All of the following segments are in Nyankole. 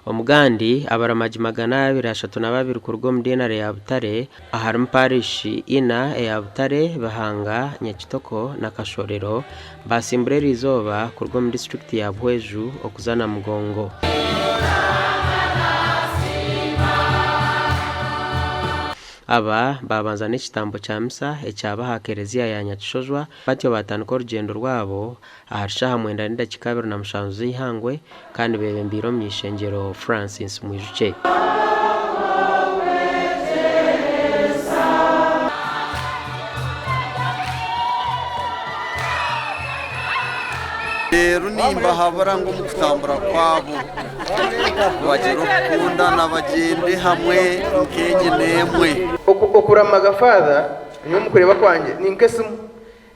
Omugandi, abaramagi 232 kuruga omu diinare ya Butare aharimu paarishi ina eya Butare, Bihanga, Nyakitoko na Kashorero baatsimbura eriizooba kuruga omu disiturikiti ya Buhweju okuza Namugongo. Aba baabanza n'ekitambo kya misa ekyaba aha kereziya ya Nyakishojwa batyo baatandika orugyendo rwabo ahari shaaha mwenda n'edakiika 27 z'eihangwe kandi beebembeire omuny'eishengyero Francis Mwijukye. Reero nimbahabura ngu omu kutambura kwabo bagire okukundana bagyende hamwe nk'enyina emwe. Okuramaga Father nyowe omu kureeba kwangye ni nk'esimu.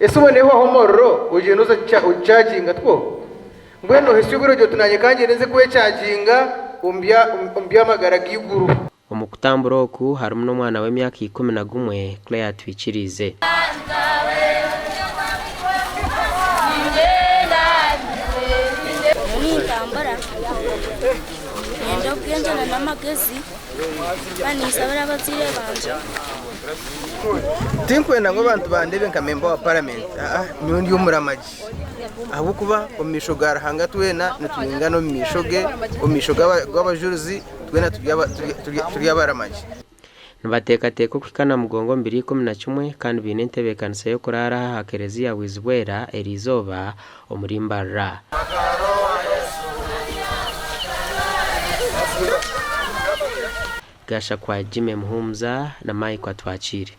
Esimu nehwaho omuriro ogyenda oza ogichaginga tikwo? Mbwenu nohitsya obwire ogira oti nanye kangyende nze kwechaginga omu by'amagara g'eiguru. Omu kutambura oku harimu n'omwana w'emyaka 11 Claire Twikiriize. Nyowe nintambura, niinyenda obwengye na n'amagezi kandi ninsabira abazaire bangye. Tinkwenda ngu abantu bandeebe nka memba wa paramenti, aa nyowe ndi omuramagi ahabw'okuba omu maisho ga Ruhanga twena nitwingana omu maisho ge, omu maisho g'abajurizi twena turi abaramagi. Nibateekateeka okuhika Namugongo omu biro 11 kandi baine entebeekanisa y'okuraara aha Kereziya Bwizibwera eriizooba omuri Mbarara. Gashakwa Jimmy Muhumuza na Mike Atwakiire.